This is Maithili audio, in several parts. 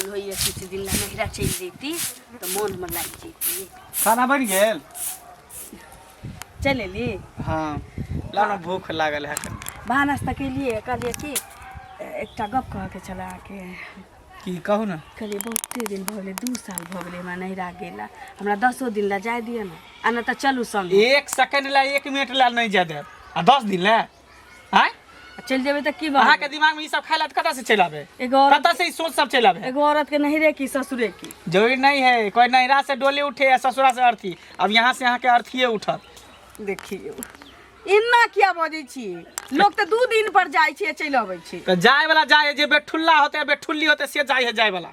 मोन होइए किछु दिन ला नैहरा चलि जैती तऽ मोन हमर लागि जैती। खाना बनि गेल? चलि एली? हँ, लाउ ने, भूख लागल है। भानस तऽ केलियै, कहलियै कि एकटा गप कहऽके छलै अहाँके। की कहू ने। कहलियै बहुते दिन भऽ गेलै, 2 साल भऽ गेलै हमरा नैहरा गेला, हमरा 10 दिन ला जाय दिअ ने, आ नहि तऽ चलू संगे। एक सेकंड ला, एक मिनट ला नहि जाय देब, आ 10 दिन ला आँय? आ चलि जेबै तऽ की भऽ अहाँके दिमाग में ई सब खाय ला तऽ कतऽ से चलि आबे? एगो औरत कतऽ से ई सोच सब चलि आबे? एगो औरत के नैहरे की ससुरे की? जरूरी नहीं है। कोई नैहरा से डोली उठे या ससुरा से अर्थी। अब यहाँ से अहाँके अर्थीये उठत। देखियौ, एना किया बजै छी? लोक तऽ 2 दिन पर जाइ छै, चलि अबै छै। तऽ जाय वाला जाय है, जे बेठुल्ला होते, बेठुल्ली होते, से जाय है। जाय वाला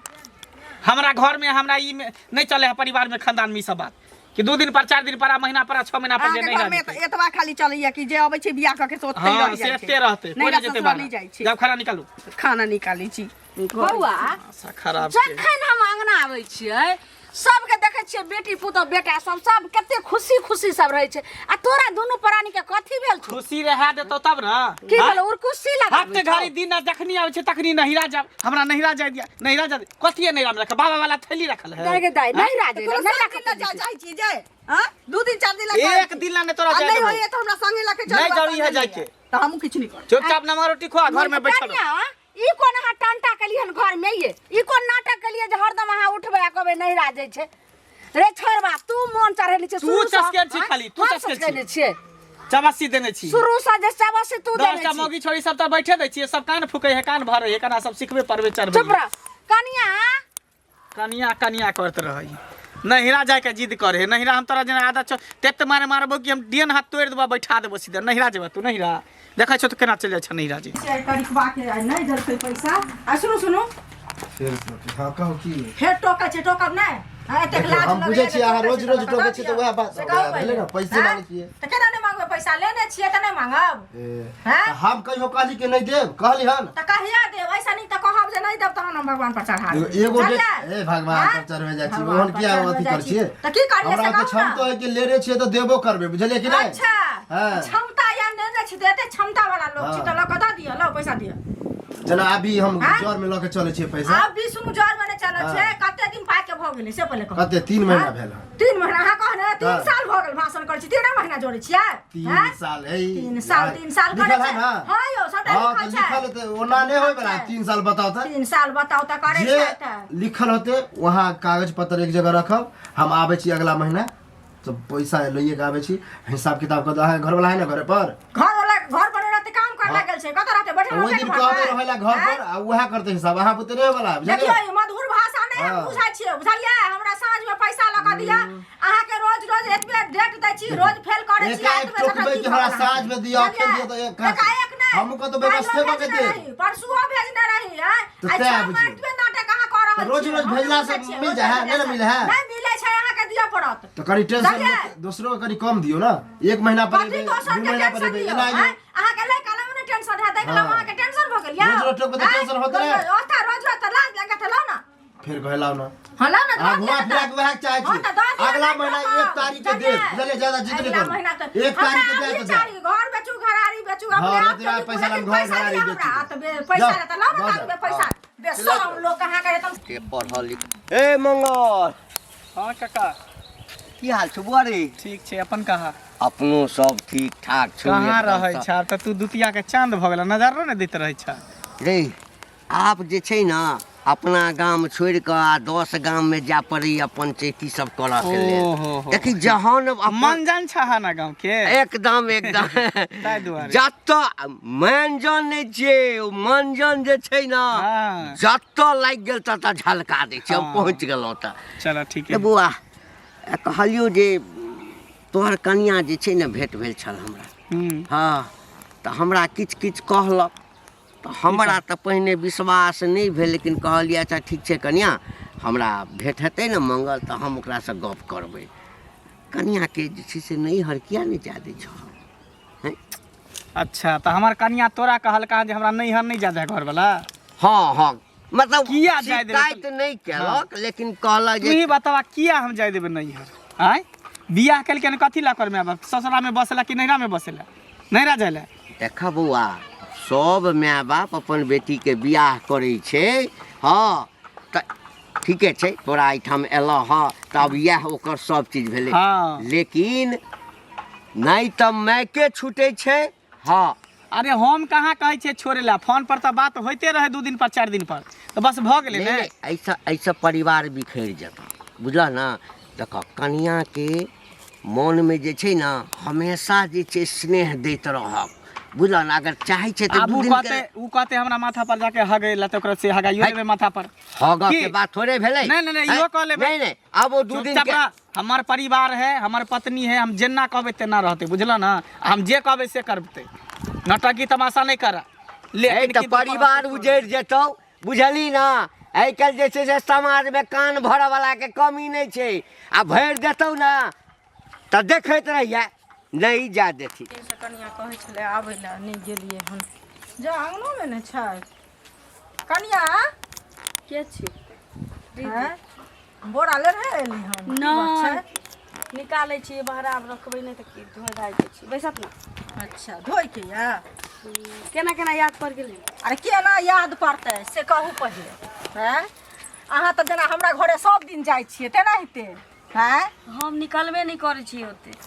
हमरा घर में, हमरा ई में नहीं चले है, परिवार में, खानदान में ई सब बात कि 2 दिन पर, 4 दिन पर, आ महीना पर, आ 6 महीना पर जे अहाँके नहीं घरमे जेतै। तऽ एतबा खाली चलैया कि जे अबै छै बियाह कऽ के से ओतहि हाँ रहि से जाइ एते छै, रहते, कोई नैहरा नहीं जेतै ससुरा बाहर। नहि जाइ छै। जब खाना निकालू। खाना निकालै छी। बौआ। आशा खराब छै। जखन हम अंगना आबै छियै, सबके देखै छियै, बेटी पुतोह बेटा सब, सब कते खुशी खुशी सब रहै छै, आ तोरा दुनू प्राणी के कथी भेल छौ? खुशी रहा देतौ तब ना। की भेल? उर्कुशी हफ्ते लगाबै घड़ी दिन आ जखनी आबै छै तखनी नहिरा जाब, हमरा नहिरा जाय दिया, नहिरा जाय। कथी है नहिरा में रखल? बाबा वाला थैली रखल है? दाइ गे दाइ, नहीं राजे कोनो नहीं सात दिन राखत। ला जाइ छी जे हाँ 2 दिन 4 दिन ला जाइ एक छी। दिन ला नहीं तोरा आ जाय नहि देबौ। होइए तऽ हमरा संगे लऽ के चलू। नहि आ जरूरी है संगे जाइके। लिअ। तऽ हमहूँ किछु नहि करब। चुपचाप नमक रोटी खुआ, घर में बैठल रह। कनिया, ई कोन अहाँ टंटा केलियै हन घर में? ये ई कोन नाटक केलियै जे हरदम अहाँ उठबै आ कहबै नहिरा जाइ छै? रे छोड़बा, तू मोन चढ़ेने छै तू शुरू सँ। चसकेल छी खाली, तू हम चसकेल छी। चसकेने छियै? चमस्सी देने छी। शुरू से जे चबसी तू 10 देने टा छी। मौगी छोरी सब तऽ बैठे दै छियै, सब कान फूकै है, कान भरै है, केना सब सिखबे पढ़बे चढ़बे। चुप रह कनिया। कनिया कनिया करत रहै, नहिरा जायके जिद करे है। नहिरा हम तोरा जेना आदत छौ, तेत मारे मारबो कि हम डेन हाथ तोड़ि देबो, बैठा देबो सीधा। नहिरा जेबा तू? नहिरा देखै छौ तऽ केना चलि जाइ छ नहिरा जे। तारीखबा के आइ नहि देलकै पैसा। आ सुनू, सुनू। फेर हँ, कहू की। फेर टोकै छै, टोकब नहि? हँ, एतेक देखियौ, लाज हम बुझै लगैए छियै अहाँ जे रोज टोकै रोज छै तऽ टोकै दऽ छियै तऽ दिअ। वएह बात से कहू भेलै ने, पहिले। पैसे हँ? मांगै छियै। तऽ केना नहि मांगबै? पैसा लेने छियै तऽ नहि मांगब? ए, हँ? तऽ हम कहियो कहली कि नहि देब? कहली हन? तऽ कहिया देब? ऐसा नहि तऽ कहब जे नहि देब, तहन हम भगवान पर चढ़ा देब। एगो बुझलियै? ए भगवान हँ? पर चढ़बै जाइ छी। भगवान ओहन पर किया चढ़बै अथी जाइ करै छी। छियै? तऽ की करियै हमरा से ओते कहू ने। क्षमता है कि लेने छियै तऽ देबो करबै, बुझलियै कि नहि? अच्छा। हँ। क्षमता या लेने छी तऽ एते क्षमता वाला लोक छी हँ। तऽ लऽ कऽ दऽ दिअ, लऽ पैसा दिअ। जेना अभी हम हँ? जर में लऽ के चलै छियै पैसा। आब भी सुनू, जर में नहि चलै हँ। छै। कते दिन पाके भऽ गेलै से पहिले कहू। कते? 3 महीना हँ? भेल हन। 3 महीना अहाँ कहने 3 हँ। साल भऽ गेल भाषण करै छी, 3 महीना जोड़ै छियै? तीन हँ? साल है। 3 साल, 3 साल करै लिखल छै। है ना? हँ यौ, सबटा हँ, लिखल तऽ छै। लिखल हेतै, ओना नहि होय बला। छै। 3 साल बताउ तऽ। 3 साल बताउ तऽ करै जे छै तऽ। लिखल होते वहाँ कागज पत्र एक जगह रखब। हम आबै छी अगला महीना तऽ पैसा लइए के आबै छी, हिसाब किताब कर। अहाँके घरवाला है ना घरे पर? घर वाला घर पर रहते, काम कर लागल छै, कतऽ रहते बैठल? ओहि रहते दिन घर कहबे पर? रहै ला घर पर आ उएह करते हिसाब, अहाँ बुते नहि होय बला, देखियौ, बुझलियै? ई मधुर भाषा नहि हम हँ। बुझै छियै, बुझलियै? हमरा साँझ में पैसा लऽ कऽ दिअ। अहाँके रोज रोज एतबे डेट दै छी, रोज फेल करै छी। एकाएक एतबे सबटा टोकबै की कि हमरा भऽ गेल साँझ में दिअ, अहाँके? अखन दिअ तऽ एक कहाँ से? एकाएक नहि। हमहूँ कतौ व्यवस्थे काल्हिओ कऽ के भेजने देब। रही, परसुओ भेजने रही, हैं? तऽ आइ तें छह बुझियौ। मास में नाटक अहाँ कऽ रहल तऽ रोज छियै। रोज हम नहि भेजला से बुझै छियै, मिल रोज जाइ है? नहि ने भेजला मिलै है? नहि मिलै छै, अहाँके दिअ पड़त। तऽ कनि टेंशन बुझलियै? दोसरो के कनि कम दियौ ने। एक महीना पर कथी एबै, दोसर दू के महीना पर टेंशन एबै, दियौ, एना आँय? अहाँके लै काल में नहि टेंशन है, देख हाँ। लौ, अहाँके टेंशन भऽ गेल यौ। रोज रोज टोकबै तऽ आँय? टेंशन होत रोज रहै। रोज ओतऽ रोज रोज तऽ लाज लागत, लौ ने। फेर कहे लाउ ने। हाँ, लाउ ने, अहाँ दऽ घुमा दिअ फिरा तऽ। के वएह चाहै हाँ, छी। तऽ दऽ दिअ, अगला नहि महीना टोकब। 1 तारीख के बुझलियै? देब, बुझलियै? ज्यादा जिद नहि अगिला करू। महीना तऽ 1 तारीख के हमरा जाय अभी तऽ जाय। चाही, घर बेचू, घरारी बेचू, हाँ, अपने आप रतिया के बिकू, पैसा लेकिन लम, घर पैसा घरारी दिअ बेचू। हमरा। आ तऽ पैसा जाउ, तऽ लाउ ने, दऽ लागबै जाउ। पैसा। हाँ। बेशरम लोक अहाँके एकदम। के पढ़ल लिख ए मंगल। हँ काका। की हाल छौ बौआ रे? ठीक छै, अपन कहा। अपनो सब ठीक ठाक छौ। कहाँ एकदम रहै सँ। छ? आब तऽ तू दुतिया के चाँद भऽ गेला, नजरो नहि दैत रहै छ। रे आब जे छै ने, अपना गाम छोड़ि कऽ आ 10 गाममे जाय पड़ैया पंचैती सब करऽ के लेल। ओहो हो। देखी जहन अपन मनजन छह ना गाँव के? एकदम एकदम। ताहि दुआरे। जतऽ मानजन नहि छियै, ओ मानजन जे छै ने, जतऽ लागि गेल ततऽ झलका दै छै। हम पहुँच गेलहुँ तऽ। चलो ठीक ए है। बौआ, कहलियौ जे तोहर कनियाँ जे छै ने, भेँट भेल छल हमरा। हँ, तऽ हमरा किछु किछु कहलक तऽ हमरा तऽ पहिने विश्वास नहि भेल, लेकिन कहलियै अच्छा ठीक छै कनियाँ, हमरा भेँट हेतै ने मंगल तऽ हम ओकरासँ गप करबै। कनियाँके जे छै से नैहर किया नहि जाय दै छह? हैं? अच्छा, तऽ हमर कनिया तोरा कहलका जे हमरा नैहर नहि जाय दे घरवाला? हँ हँ, मतलब किया जाय देबै? शिकायत नहि केलक, लेकिन कहलक तू ही जे बतावा, किया हम जाय देबै नैहर? आँय, बियाह केलकै हन कथी ला कर माय बाप? ससुरा में बसेला कि नैहरा में बसेला? नैहरा जाय ला? देख बौआ, सब माय बाप अपन बेटीके बियाह करै छै। हँ, तऽ ठीके छै तोरा एहिठाम एलह हँ तऽ आब इएह ओकर सब चीज भेलै हँ। लेकिन नहि तऽ मायके छूटै छै हँ अरे हम कहाँ कहै छियै छोड़े ला फोन पर तऽ बात होइते रहै 2 दिन पर 4 दिन पर तऽ बस भऽ गेलै नहि ने नहि एहिसँ एहिसँ परिवार बिखरि जेतऽ बुझलह ने देखऽ कनिआँके मोनमे जे छै ने हमेशा जे छै स्नेह दैत रहब बुझलह ने अगर चाहै छै तऽ आब दू उ दिन कहते उ कहते हमरा माथा पर जाके हगै ला तऽ ओकरा से हगाइयो है। लेबै माथा पर हगऽ की? के बात थोड़े भेलै नहीं, नहीं, नहीं, इहो हैं? कह लेबै। नहीं नहीं आब ओ दू दिन चुपचाप के रह। हमर परिवार है हमर पत्नी है हम जेना कहबै तेना रहतै बुझल ना हम जे कहबै से करतै नौटंकी तमाशा नहीं कर ए तऽ परिवार उजड़ि जेतौ बुझली ना आइ काल्हि जे छै से समाजमे कान भरऽवलाके कमी नहि छै आ भरि देतौ ने तऽ देखैत रहिए नहि जा देथिन से कनिया कहै छलै आबै लए नहि गेलियै हन जा अङ्गनोमे ने छै कनिया के छी हैं? बोरा ले रहे एली हन की बात छै? नहि निकालै छियै बहरा आब रखबै नहि तऽ की धोइ धाइ दै छी बैसत ने अच्छा धोइके यऽ केना केना याद पड़ि गेलै अरे केना याद पड़तै से कहू पहिले हैं अहाँ तऽ जेना हमरा घरे सब दिन जाइ छियै तेनाहिते हैं हम निकलबे नहि करै छियै ओते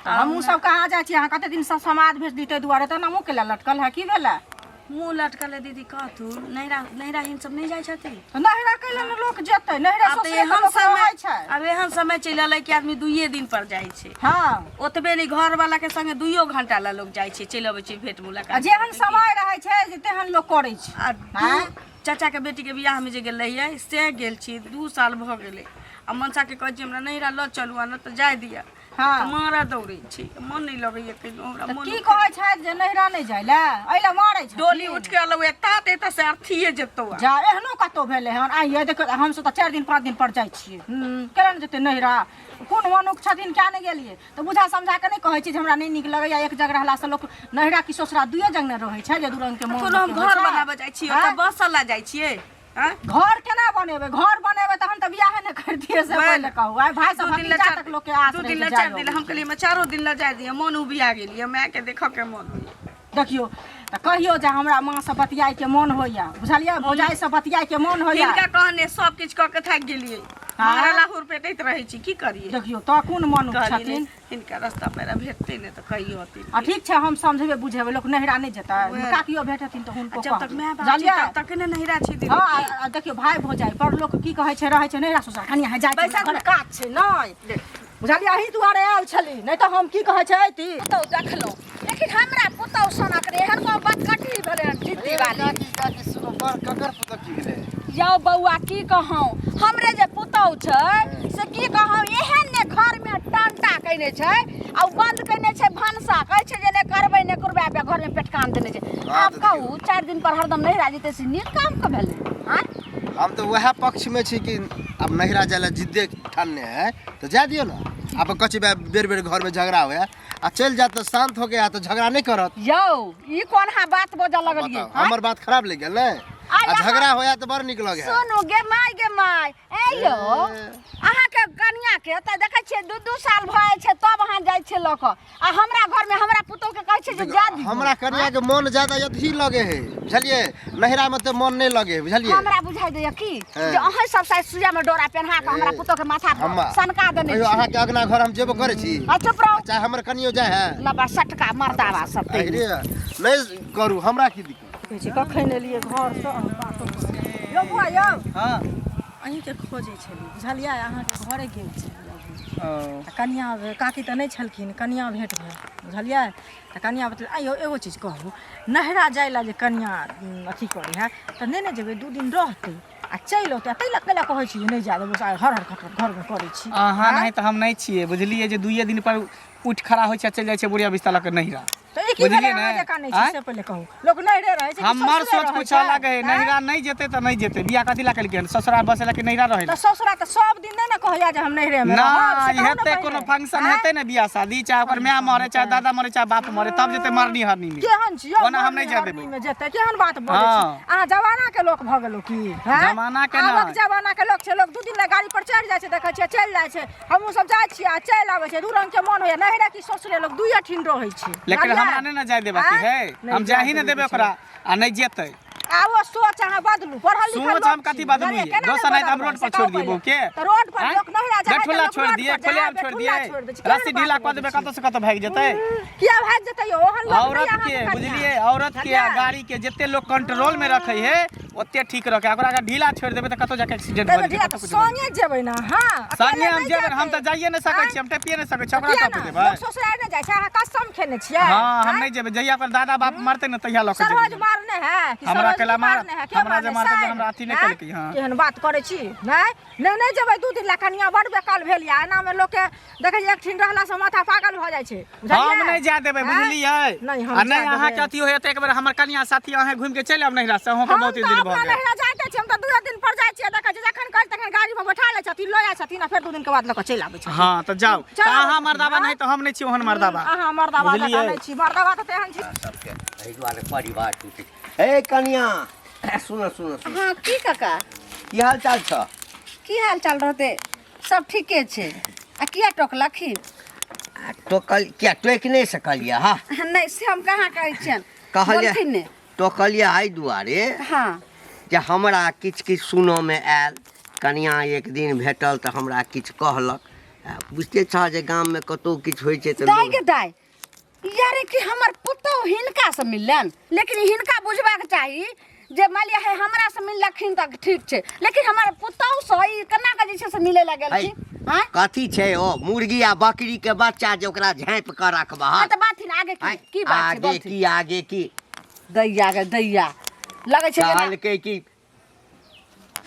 हमहूँ सब कहाँ जाइ छियै अहाँ कते दिनसँ समाद भेज दी ताहि दुआरे तऽ हमहूँ केला लटकल है की भेलै मुँह लटकल है दीदी कहतू नैहरा नैहरा हिन सब नहि जाइ छथिन नैहरा कैला ने लोक जेतै नैहरा आब तऽ ससुरे तऽ एहन लोक समय रहै छै आब एहन समय चलि एलै कि आदमी दुइए दिन पर जाइ छै हँ ओतबे नहि घर वाला के संगे दुइयो घंटा ला लोग जाइ छै चलि अबै छै भेंट आ मुलाकात जेहन समय रहै छै जे तेहन लोक करै छै आ आँय? चाचा के बेटी के बियाह में जे गेल रहियै से गेल छी 2 साल भऽ गेलै आ मनसा के कहै छी हमरा नैहरा लऽ चलू आ नहि तऽ जाय दिअ हँ। मारा दौड़ै छी मन नहि लगैया कहियो हमरा तऽ मन की कहै छथि जे नैहरा नहि जाइ लए एहि लए मारै छै डोली उठ के अलौ एता तऽ एता से अर्थिए जेतौ आ। जा एहनो कतौ भेलै हन आइए देखियौ हमसब तऽ 4 दिन 5 दिन पर जाइ छियै केना ने जेतै नैहरा कोन मनुख छथिन किया नहि गेलियै तऽ बुझा समझा कऽ नहि कहै छी जे हमरा नहि नीक लगैया एक जगह रहलासँ लोक नैहरा की ससुरा दुइए जगह ने रहै छै जे दू रंग के मोन कोनो हम लोकके होइ घर छै। बनाबऽ जाइ छियै आँय? ओतऽ बसल ला जाइ छियै आँय? घर केना बनेबै घर बनेबै तहन तऽ बियाहे ने करतियै से पहिले कहू आइ भाय सब दू दिन ला भतीजा चार तक लोकके आस दू रहै दिन छै ला जाय 4 दिन हम कहलियै हमरा चारो दिन ला जाय दिअ मन उबिया गेलियै मायके देखऽ के मन होइया देखियौ तऽ कहियौ जे हमरा माँसँ बतियाइके मोन होइया बुझलियै भौजाइसँ बतियाइके मोन होइया हिनका कहने सब किछु कऽ के थाकि गेलियै हाँ? मारा लाहुर पेटैत रहै छी की करियै देखियौ तऽ कोन मनुख कहलियै छथिन नहि, हिनका रास्ता पैरा भेटतै नहि तऽ कहियो अथी आ ठीक छै हम समझेबै बुझेबै लोक नैहरा नहि जेतै वएह। काकियो भेटथिन तऽ हुनको जब तक कहबै। माय बाप छै बुझलियै तब तक ने नहिरा छै दीदी हँ आ देखियौ भाय भौजाइ पर लोक की कहै छै रहै छै नैहरा ससुरा कनिया है जाइ छै बैसा घर काज छै नहि बुझलियै अही दुआरे आयल छली नहि तऽ हम की कहै छै अइती पुतहु देखलहुँ लेकिन हमरा पुतहु सनक रे एहन कोनो बदकटी भेलै हन जिद्दी वाली काकी काकी सुनो बड़ ककर पुतक की भेलै यौ बौआ की कहौं हमरे जे पुतहु छै से की कहौं एहन ने घरमे टंटा कयने छै आ ओ बंद कयने छै भनसा कहै छै जे नहि करबै नहि करबै आब घरमे पेटकान देने छै हँ, आब तऽ कहू 4 दिन पर हरदम नहिरा जेतै से नीक काम के भेलै आँय हम तऽ वएह पक्षमे छी कि आब नहिरा जाय लए जिद्दे ठानने है तऽ जाय दियौ ने आब कथी बेर बेर घरमे झगड़ा हुए आ चलि जायत तऽ शान्त हो गया तऽ झगड़ा नहि करत यौ ई कोन अहाँ बात बजऽ लगलियै बताउ हमर बात खराब लागि गेल ने आ आ झगड़ा होया तऽ बड़ नीक लगे है सुनू गे माय गे माय ए यौ अहाँके कनिया के तऽ देखै छियै 2 2 साल भऽ जाइ छै तब अहाँ जाइ छियै लऽ कऽ आ हमरा घरमे हमरा पुतोहके कहै छियै जे जा दियौ हमरा कनिया के मन ज्यादा अथी लगे है बुझलियै नहिरा में तऽ मन नहि लगे है बुझलियै हमरा बुझाइ दैया की हँ। जे अहाँ सब शायद सुइया में डोरा पेन्हा कऽ हमरा ए, पुतोह के माथा पर हम सनका देने कहियो छी अहाँके अगना घर हम जेबो करै छी आ चुप रहू चाहे हमर कनियो जाइ है लबा सटका मर्दावा सब अरे नहि करू हमरा की दिक्कत कहै छै कखन एलियै घरसँ यौ बौआ यौ हाँ अहीँके खोजै छली बुझलियै अहाँके घरे गेल छली ओ तऽ कनिआँ काकी तऽ नहि छलखिन कनिआँ भेँट भेल बुझलियै तऽ कनिआँ बतेलक आँय यौ एगो चीज कहू नहिरा जाइ लए जे कनिआँ अथी करै हइ तऽ नहि ने जेबै 2 दिन रहतै आ चलि औतै आ ताहि लए कैला कहै छी जे नहि जाय देबै हर हर खट खट घरमे करै छी अहाँ नहि तऽ हम नहि छियै बुझलियै जे 2 दिन पर उठि खड़ा होइ छै आ चलि जाइ छै बुढ़िया बिस्तर लऽ कऽ नहिरा तऽ ई की भेलै बुझलियै अहाँ ने जकाँ नहि छी आँय? से पहिले कहू लोक नहिरे रहै छै कि हमर ससुरे सोच रहै कुछ छै? अलग है आँय? नहिरा नहि जेतै तऽ नहि जेतै बियाह कथी लए केलकै हन ससुरा बसे लए कि नहिरा रहै तऽ लए ससुरा तऽ सब दिन नहि ने कहैया जे हम नहिरे मे रहब से नहि कहू ने हेतै पहिले। कोनो फंक्शन आँय? हेतै ने बियाह शादी चाहे ओकर माय मरे चाहे दादा मरे चाहे बाप मरे तब जेतै मरनी हरनी मे केहन छी यौ ओना हम नहि जाय मरनी देबै हरनी मे जेतै केहन बात बजै छी हँ। अहाँ जमाना के लोक भऽ गेलौ की हैं? जमाना के आबक नहि। जमाना के लोक छै लोक 2 दिन लए गाड़ी पर चढ़ि जाइ छै देखै छियै चलि जाइ छै हमहूँ सब जाइ छियै आ चलि आबै छै दू रंग के मन होइया नहिरा की ससुरे लोक दुइये ठीन रहै छै लेकिन बुझलियै? हमरा नहि ने जाय देबाक आँय? है नहि हम जाय जाही ने देबै देबै ओकरा आ नहि जेतै आबो सोच अहाँ बदलू पढ़ल लिखल सोच लोक हम छी, कथी बदलू बुझलियै? ये? केना दोसर नहि नहि तऽ हम बदलबै? रोड पर से छोड़ कहू दियै पहिले। बहू के। तऽ रोड पर आँय? लोक नहिरा जाइ है तऽ बेठुल्ला लोक छोड़ रोड दियै पर जाइ खुलेआम है, छोड़ बेठुल्ला दियै छोड़ दै छै। केहन रस्सी बात ढीला कऽ बजै देबै छी? कतऽ से कतऽ भागि जेतै किया भागि जेतै यौ ओहन लोक नहि औरत अहाँके के कनिया। बुझलियै औरत के आ बुझलियै? गाड़ी के जते लोग कंट्रोल में रखे है ओते ठीक रखे ओकरा अगर ढीला छोड़ देबै तऽ कतौ जाके एक्सीडेंट तैमे भऽ जेतै ढीला कतौ तऽ कुछ भऽ संगे जेबै ने हाँ जेतै। संगे हम जेबै हम तऽ जाइए नहि सकै छी हम टेपिए नहि सकै छी ओकरा किया कतऽ ने जेबै लोक ससुराल नहि जाइ छै अहाँ कसम खेने छियै हाँ हम आँय? नहि जेबै जहिया पर दादा बाप मरतै ने तहिया लऽ के सरोज जेबै मारने है कि हमरा सरोज अकेला नहीं मार- मारने है के हमरा जे मारने मारतै जे साइड? हमरा अथी नहि आँय? केलकै, हाँ। केहन बात करै छी नहि नहि नहि जेबै दू दिन ला कनिया बड़ बेकाल भेल या एना में लोक के देखै छियै एकठिन रहला से माथा पागल भऽ जाइ छै बुझलियै? हम नहि जाय देबै आँय? बुझलियै नहि हम आ नहि जाय अहाँके देबै। अथी होइए तऽ एक बेर हमर कनिया साथी अहाँ घुमि के चलि आयब नैहरा से अहूँके हम बहुत तऽ दिन भऽ अपना गेल नैहरा जाइते छी हम तऽ दूए दिन पर जाइ छियै देखै छियै जखन कहै तखन गाड़ी पर बैठा लै छथिन लऽ जाइ छथिन आ फेर दू दिन के बाद लऽ कऽ चलि आबै छथिन हाँ तऽ जाउ चलि तऽ आबै अहाँ छथिन, मर्दाबा आँय? नहि तऽ हम नहि छी ओहन मर्दाबा अहाँ मर्दाबा बुझलियै? जकाँ नहि छी मर्दाबा तऽ तेहन छी सबके एहि दुआरे परिवार टूटै छै। ए कनिया सुन सुन सुन हाँ की काका की हाल चाल छ की हाल चाल रहते सब ठीके छै आ किया टोकलखिन आ टोकल किया टोकि नहि सकलियै हा नहि से हम कहाँ कहै छियनि कहलियै बोलथिन ने टोकलियै एहि दुआरे हाँ जे हमरा किछु किछु सुनऽमे आयल कनिया एक दिन भेटल तऽ हमरा किछु कहलक आ बुझिते छह जे गाममे कतहु किछु होइ छै तऽ दाइ लोक के दाइ यारे कि हमर पुतहु हिनकासँ मिललनि लेकिन हिनका बुझबाक चाही जे मानि लिअ हे हमरासँ मिललखिन तऽ ठीक छै लेकिन हमर पुतहुसँ ई केना कऽ जे छै से मिलै लए गेलखिन आँय कथी छै ओ मुर्गी आ बकरी के बच्चा जे ओकरा झाँपि कऽ रखबह हँ तऽ बाथिन आगे की की बात छै आगे बोलथिन की आगे की दैया गे दैया लगै छै जेना कहलकै कि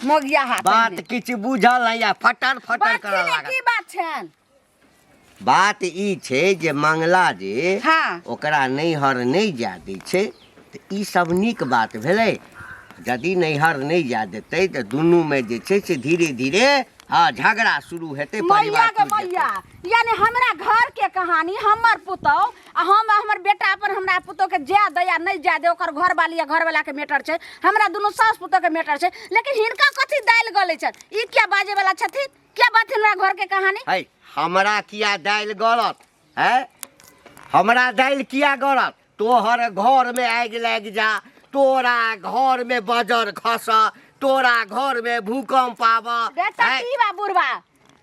मोगिया हाथ बात किछु बुझल है या फटर फटर करऽ बाथिन लागल की बात छनि बात ई छै जे मंगला जे हाँ। ओकरा नैहर नहि जाय दै छै तऽ ई सब नीक बात भेलै यदि नैहर नहि जाय देतै तऽ दुनूमे जे छै से धीरे धीरे हँ झगड़ा शुरू हेतै मैया परिवार के टूटि जेतै। मैया यानी हमरा घर के कहानी हमर पुतहु आ हम हमर बेटा अपन हमरा पुतहु के जाय दे या नहि जाय दे ओकर घर वाली या घर वाला के मैटर छै हमरा दुनू सास पुतहु के मैटर छै लेकिन हिनका कथी दालि गलै छनि ई किया बाजे वाला छथिन क्या बात है हमरा घर के कहानी है हमरा किया दालि गलत है हमरा दालि किया गलत तोहर घर में आगि लागि जा तोरा घर में बजर खस तोरा घर में भूकंप आब बेटा है की बा बुढ़वा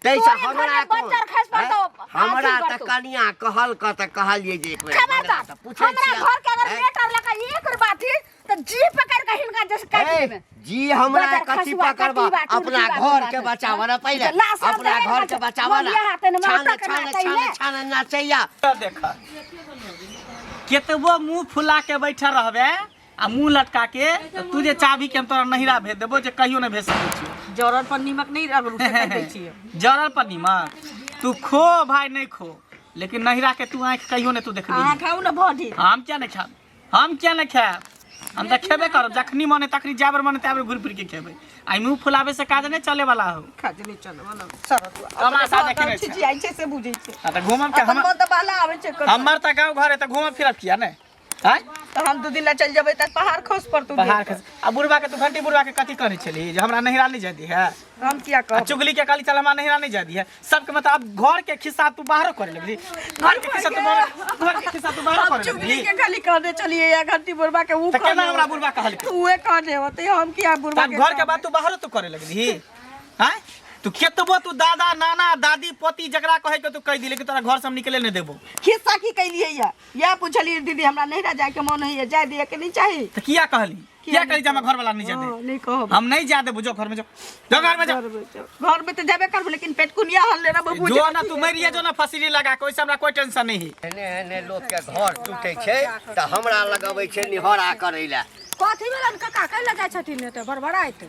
ताहिसँ तोरे घर हमरा में कोन बज्जर खसि हैं? पड़तौ, हमरा अथी तऽ करतौ। कनिया कहलक तऽ कहलियै जे एक बेर खबरदार तऽ पूछै हमरा छियै घर के अगर हैं? मेटर लगा एक रुपा थी तो जी पकड़ के हिनका जैसे काट ए, देबे जी हमरा बजर कथी खसुआ, पकड़बा कटीबा, अपना टुटकी घर के बचाव ना पहिले लाश आब अपना देबे घर के ने बचाव ना मोलिया हाथे ने छान मरतक छान ना छान तैले। छान नाचैया देख केतबो मुंह फुला के बैठल रहबे आ मुंह लटका के तऽ तू जे चाबी के हम तोरा नहिरा भेज देबो जे कहियो नहि भेज सकै छियो जरल पर नीमक नहीं रगड़ू से कहि दै छियै जरल पर नीमक तू खो भाई नहीं खो लेकिन नहिरा के तू आँखि कहियो नहि तू देखबी अहाँ खाउ ने भौजी हम क्या नहीं खायब हम क्या नहीं खायब हम तऽ खेबे करब जखनी मन है तखनी जाय बेर मन है ताय बेर घुरि फिर के खेबै आ मुंह फुलावे से काज नहीं चले वाला हो काज नहीं चले वाला सरत तमाशा देखे नहि छै। छिछियाइ छै से बुझै छै आ तऽ घूमब के अपन हम मन तऽ बाला आबै छै कतौ। हमर तऽ गाँव घर है तऽ घूमब फिरब किया नहि आँय तऽ हम दू दिन ला चलि जेबै तऽ पहाड़ खस पड़तौ पहाड़ खस आ बुढ़बा के तू घंटी बुढ़बा के कथी कहने छली जे हमरा नहिरा नहीं जाय दी है हम किया आ कहब चुगली के कहली चल हमरा नहिरा नहीं जाय दी है सबके मतलब अब घर के खिस्सा तू बाहरो करे लगली घर के खिस्सा तू बाहर घर के खिस्सा तू बाहरो हम करे चुगली लगली के खाली कहने चलिए या घंटी बुढ़बा के ऊ तऽ केना कहने हमरा होतै। बुढ़बा कहलकै? उहे कहने होतै हम किया बुढ़बा तब के घर के कहबै? बात तू बाहरो तू करे लगली हैं तू केतबो तू दादा नाना दादी पोती जकरा कहे के तू कह दी लेकिन तोरा घर से हम निकले नहीं देबो खिस्सा की कैलियै या या पुछलियै दीदी हमरा नहिरा जाय के मन होइए जाय दिअ के नहीं चाही तऽ किया कहली किया कहली जे हमरा घर वाला नहीं जाय हाँ, दे नहीं कहब हम नहीं जाय देबो जो घर में जो जो घर में जो घर में जाओ। घर में तो जाबे करबो लेकिन पेटकुनिया हल लेना बबू जो ना तू मरिए जो ना फसली लगा के ओइसे हमरा कोई टेंशन नहीं है एने एने लोकके घर टूटै छै तऽ हमरा लगबै छै निहोरा करै लए कथी भेलनि काका कैला जाइ छथिन एते बड़बड़ाइत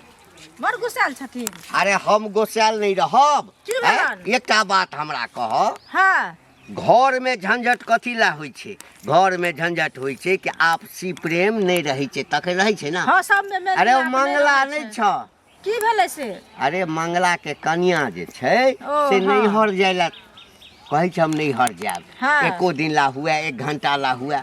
बड़ गुस्सायल छथिन अरे हम गोसायल नहि रहब की हैं? भेलनि? एकटा बात हमरा कह हँ घरमे झंझट कथी लए होइ छै घरमे झंझट होइ छै कि आपसी प्रेम नहि रहै छै तखन रहै छै ने हँ सबमे मेल अरे ओ मिलाप नहि मंगला रहै नहि छै। छ की भेलै से अरे मंगला के कनिया जे छै ओ, से हँ। नैहर जाय लए कहै छै हम नैहर जायब हँ। एको दिन ला हुए एक घंटा ला हुए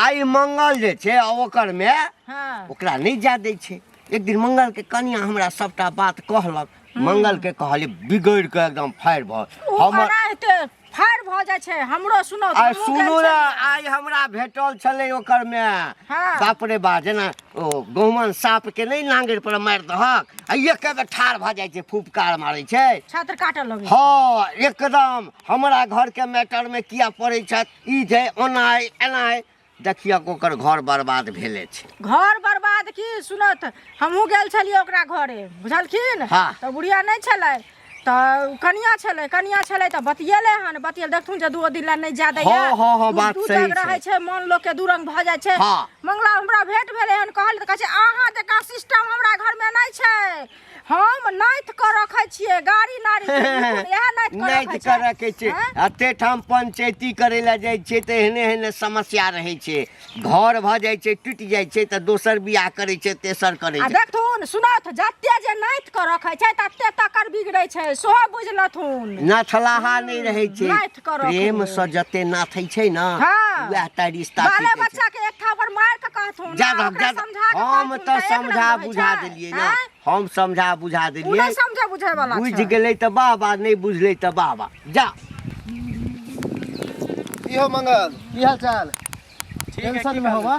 आइ मंगल जे छै आ ओकर मे हँ ओकरा नहि जाय दै छै एक दिन मंगल के कनिया हमरा सबटा बात कहलक मंगल के कहलियै बिगड़ि कऽ एकदम फाड़ि भऽ ओ हमर एनाहिते फाड़ भऽ जाइ छै हमरो सुनो आ सुनू ने, आइ हमरा भेटल छलै ओकर माय। हाँ। बाप रे बा, जेना ओ गहुमन साँप के नहि नांगरि पर मारि दहक आ एक बेर ठाढ़ भऽ जाइ छै, फुफकार मारै छै, छात्र काटऽ लगै। हँ, एकदम हमरा घरके मैटरमे किया पड़ै छथि, ई छै ओना अइ, एना अइ। देखियौ ओकर घर बर्बाद भेले छै। घर बर्बाद की सुनत, हमहूँ गेल छलियै ओकरा घरे, बुझलखिन? हाँ। तऽ बुढ़िया नहि छलै तऽ कनिया छलै, कनिया छलै तऽ बतियेलै हन, बतियल देखथुन जे दूओ दिन लए नहि जाय दैया। हाँ, हाँ, हाँ, बात दू सही जग छै। रहै छै, मन लोकके दू रंग भऽ जाइ छै। हाँ। मंगला हमरा भेंट भेलै हन, कहल तऽ कहै छै अहाँ जकाँ सिस्टम हमरा घरमे नहि छै, हम नाति कऽ रखै छियै, गाड़ी नाड़ी इएह नाति कऽ नाति रखै कऽ रखै छै। आँय? एते ठाम पंचायती करै लए जाइ छियै तऽ एहने एहने समस्या रहै छै, घर भऽ जाइ छै, टूटि जाइ छै, तऽ दोसर बियाह करै छै, तेसर करै आ छै। देखथुन सुनथ, जते जे नाति कऽ रखै छै तते तकर बिगड़ै छै, सेहो बुझि लथुन। नाथलाहा नहि रहै छै। नाथि कऽ रखै। प्रेमसँ जते नाथै छै ने, हाँ। वएह टा रिश्ता बाले टिकै छै। बच्चा के एक थापर मारि कऽ कहथुन, जा आ दहक, ओकरा जा दहक। समझा कऽ हम कहथुन तऽ एक रंग समझा रहै बुझा छै। देलियै ने। आँय? हम समझा बुझा ओ देलियै। नहि समझे बुझे वाला बुझि छै। गेलै तऽ बाबा, नहि बुझलै तऽ बाबा जा। की हो मंगल, की हाल चाल? ठीक है, टेंशन की में होबा?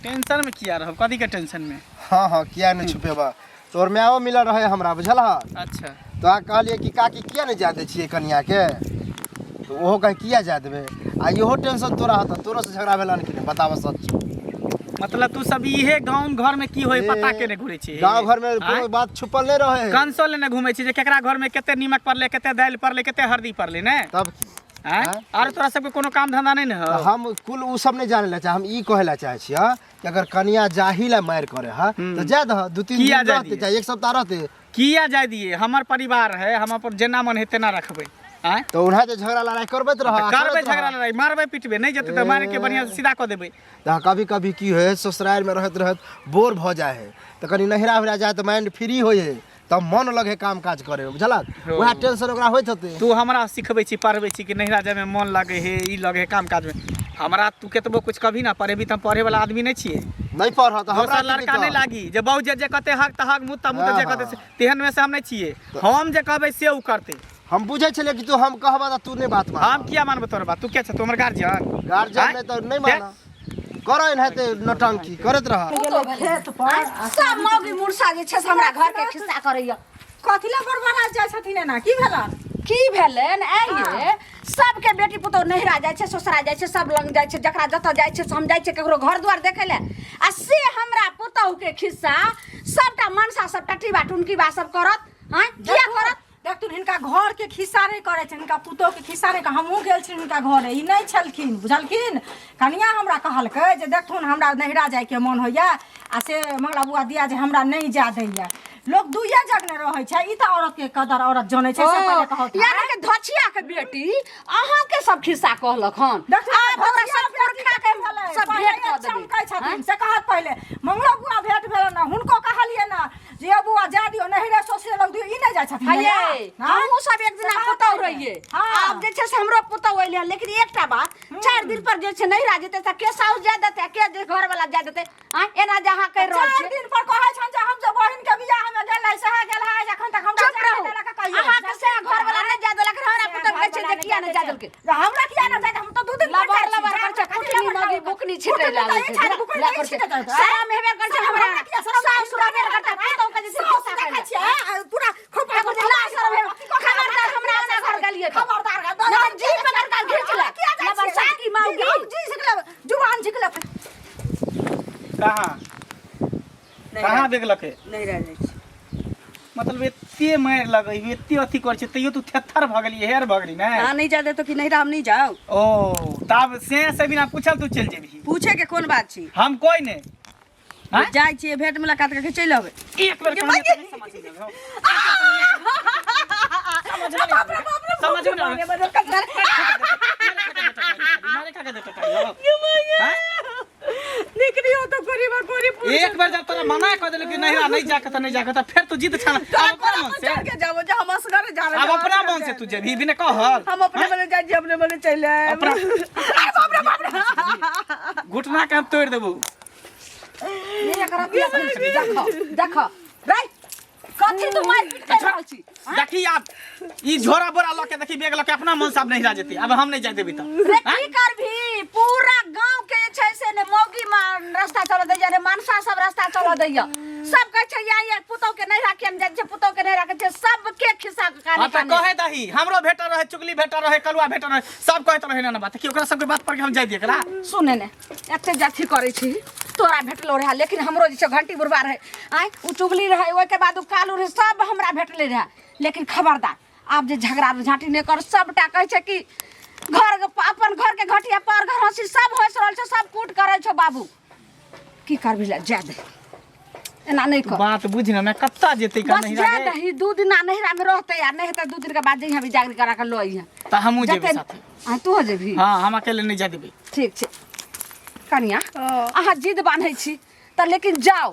टेंशन में किया रहब? कथी के टेंशन में? हाँ हाँ, किया नहीं छुपेबा, तोर मायो मिलल रहे हमरा, बुझल ह? अच्छा। तो आ कहलियै कि काकी किया नहीं जाय दै छियै कनिया के, तो ओहो कहे किया जाय देबै, आ इहो टेंशन तोरा होता, तोरो से झगड़ा भेलन कि नहीं, बताबऽ सच। मतलब तू सब इहे गांव घर में की होय पता के नहीं घुरे छी? गांव घर में आँय? कोनो बात छुपल नहीं रहे है। कंसोल लेने घूमे छी जे केकरा घर में कते नीमक पड़ले, कते दालि पड़ले, कते हल्दी पड़ले ने? तब की? आँय? आँय? आर तोरा सबके कोनो काम धंधा नहीं ने हो? तऽ हम कुल उ सब नहीं जाने ला चाहे, हम ई कहे ला चाहे छियै कि अगर कनिया जाही ला मारि करे हा तऽ जाय दह, 2-3 किया दिन जाय रहते, दियै? चाहे 1 सप्ताह रहते। किया जाय दिए? हमर परिवार है, हम अपन जेना मन है तेना रखबै। आँय? तऽ उन्हा जे झगड़ा लड़ाई करबैत रह, तऽ करबै करैत रह। झगड़ा लड़ाई, मारबै पिटबै, नहीं जेतै तऽ मारे के बढ़िया से सीधा कऽ देबै। तऽ कभी कभी की होइ है, ससुराल में रहत रहत बोर भऽ जाइ है, तऽ कनि नहिरा उहिरा जाइ तऽ माइंड फ्री होइ है, तब मन लगे काम काज करे में, बुझलक? हो। वएह टेंशन ओकरा होइत होतै। तू हमरा सिखबै छी, पढ़बै छी कि नहिरा जायमे मन लगे हे, ई लगे हे काम काजमे। हमरा तू केतबो कुछ कभी ना पढ़ेबी तऽ हम पढ़े वाला आदमी नहीं छियै। नहीं पढ़ तऽ हमरा दोसर की लड़का नहीं दिक्कत? लागी जे बहु जे जे कहते हक तऽ हक, मुँह तऽ मुँह, तऽ जे हाँ, कहते से, तेहन में से हम नहीं छियै। हम जे कहबै से उ करतै। हम बुझै छलियै कि तू हम कहबा तऽ तू नहीं बात मानबा। हम किया मानबो तोहर बात? तू क्या छ? तू हमर गार्जियन? गार्जियन आँय? नहीं तऽ नहीं माना, करो एनाहिते नौटंकी करैत रह। खेत पर सब मौगी मुर्सा जे छै से हमरा घर के खिस्सा करैया। कथी लए बड़बड़ा जाइ छथिन एना, की भेलन? की भेलनि आइये? सबके बेटी पुतोह नहिरा जाइ छै, ससुरा जाइ छै, सब लग जाइ छै, जकरा जतऽ जाइ छै से हम जाइ छै ककरो घर दुआर देखै लए, आ से हमरा पुतोह के खिस्सा सबटा मनसा सब टटीबा टुनकीबा सब करत। आँय, किया करत? देखथुन, हिनका घर के खिस्सा नहि करै छै, हिनका पुतोह के खिस्सा नहि। हमहूँ गेल छी हुनका घरे, ई नहि छलखिन, बुझलखिन? कनिया हमरा कहलकै जे देखथुन हमरा नहिरा जायके मन होइया, आ से मंगला बुआ दिया जे हमरा नहि जाय दैया। लोक दुइये जग ने रहै छै, ई तऽ औरत के कदर औरत जनै छै, से पहिले कहत। यानी कि धचिया के बेटी अहाँ के सब खिस्सा कहलक हन? देखथुन, आब ओकरा धचिया सब बेटी पुरखा के के भेलै, सब पहिले भेंट कऽ देबै। चमकै छथिन से कहत पहिले। मंगला बुआ भेंट भेल ने, हुनको कहलियै ने जे यौ बुआ जा दियौ नहिरे ससुरे लग दियौ, ई नहि जाइ छथिन हये, नहिरा? हमहूँ सब एक दिना से कहत पुतहु पहिले। रहियै। हाँ। आब जे छै से हमरो पुतहु अयलै हन, लेकिन एकटा बात, 4 दिन पर जे छै नहिरा जेतै तऽ के साउस जाय देतै आ के जे घरवला जाय देतै? आँय, एना जे अहाँ कहि रहल 4 छियै। दिन पर कहै छनि जे हम जे बहिन के बियाह में गेल रही सएह गेल है, एखन तक हमरा चुप जाय रहू। देलक कहियो। अहाँके से घरवला नहि जाय देलक, हमरा पुतहु कहै छै जे किया नहि जाय देलकै। जे हमरा किया नहि जाय देलकै? हम तऽ 2 दिन पर लबर जाइ छी। लबर जाय करै छै, कथी कुटनी लबर मौगी लबर? बुकनी छिटै कुटनी लागै तऽ छै। ई छै, बुकनी लए नहि करै छै। छिटै छै। शरम हेबे करै छै हमरा। हमरा किया शरम? साउस रहबे नहि करतै, पुतहु के जे छै साउस खिस्सा देखै करै छियै, आ, पूरा खोपा एगो खोपा लाज शरम हेबे। खबरदार हमरा आना घर गेलियै तऽ। खबरदार नहि तऽ जीभ पकड़ कऽ घीच ले। किया जाइ लबर छियै? सटकी मौगी। हम जी सकले जुबान झिकले। कहाँ कहाँ देखलकै? नहीं रह जाइ छी। मतलब एते मारि लगै, एते अथी करै छै, तैयो तू थेथर भऽ गेली, हेर भऽ गेली ने? अहाँ नहीं जा दे तो कि नहिरा हम नहीं जाओ। ओ तब से बिना पूछल तू चलि जेबही? पूछे के कोन बात छी? हम कोई नहीं। आँय? जाइ छियै भेंट मुलाकात करके चलि अबै। एक बेर कहलियै तऽ नहि समझ गेल हौ। समझ में नहीं आबै। मारे खा के दे टटाई हौ। आँय? निकलियो तो कोरी बा कोरी पूछ। एक बेर जब तोरा मना कऽ देलक कि नहिरा नहीं जाके तऽ नहीं जाके, तऽ फेर तू जिद छान। आब अपना मन से चढ़ के जाबो जे हम असगर जा रहे। आब अपना मन से तू जेबही बिना कहल? हम अपने मने जाइ छी, अपने मने चलि आयब। अपना अरे बाप रे बाप रे, घुटना के हम तोड़ि देबौ। देखो देखो रे, कथी तू मारि पीट कर? रहल छी आँय? देखी आब ई झोरा बोरा लऽ के देखी बैग लऽ के अपना मन से आब नहिरा जेतै आब हम नहि जाय देबै तऽ रे की करभी पूरा गांव के जे छै से ने मौगी रास्ता चलऽ दैया ने मनसा सब रास्ता चलऽ दैया सब कहै छै या या पुतौ के नहि राखी हम जाइ छै पुतौ के नहि राखै छै सबके खिस्सा के हाँ काने तऽ काने कहे दही हमरो भेटल रहे चुगली भेटल रहे कलुआ भेटल रहे सब कहैत रहे ना बात कि ओकरा सबके बात पर के हम जाय दिए एकरा सुने ने एते जाथी करै छी तोरा भेटलो रहे लेकिन हमरो जे छै घंटी बुढ़बा रहे आँय ओ चुगली रहे ओहिके बाद ओ कालू रहे सब हमरा भेटले रहे लेकिन खबरदार आब जे झगड़ा झाँटी नहि कर सबटा कहै छै कि घर अपन घर के घटिया पर घर हंसी सब हंसि रहल छै सब कूट करै छौ बाबू की करबी ले जा दे एना नहि कर बात बुझ ना मैं कत्ता जेतै का बस नहिरा जा गे दही दू दिना नहिरा में रहतै आ नहि हेतै दू दिन के बाद जइहे भी जागरी करा के लऽ अइहे तऽ हमहूँ जेबै जते साथे आ तू जेबही हाँ हम अकेले नहीं जाय देबै ठीक छै कनिया अहाँ जिद बान्है छी तऽ लेकिन जाउ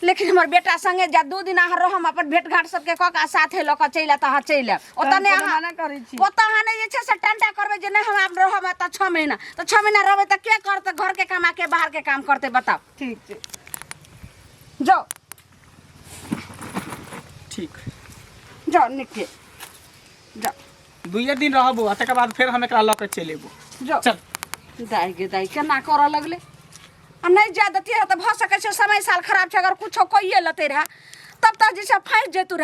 लेकिन हमर बेटा संगे जा दू दिन अहाँ रहम अपन भेंट घाट सबके कऽ कऽ साथे लऽ कऽ चलि आयब तऽ अहाँ चलि आयब ओतऽ नहि कोनो अहाँ मना करै छी। ओतऽ अहाँ नहि जे छै से टंटा करबै जे नहि हम आब रहब एतऽ 6 महीना तऽ 6 महीना रहबै तऽ के करतै घरके काम आ के बाहरके काम करतै बताउ ठीक छै जाउ ठीक जाउ निके जाउ दुइये दिन रहबो आ तकर बाद फेर हम एकरा लऽ के चलि एबो जाउ चल दाइ गे दाइ केना करऽ लगलै आ नहि जाय दैतियै तऽ भऽ सकै छै समय साल खराब छै अगर कुछो कइए लेतै रहए तब तऽ जे छै फँसि जैतू रहए।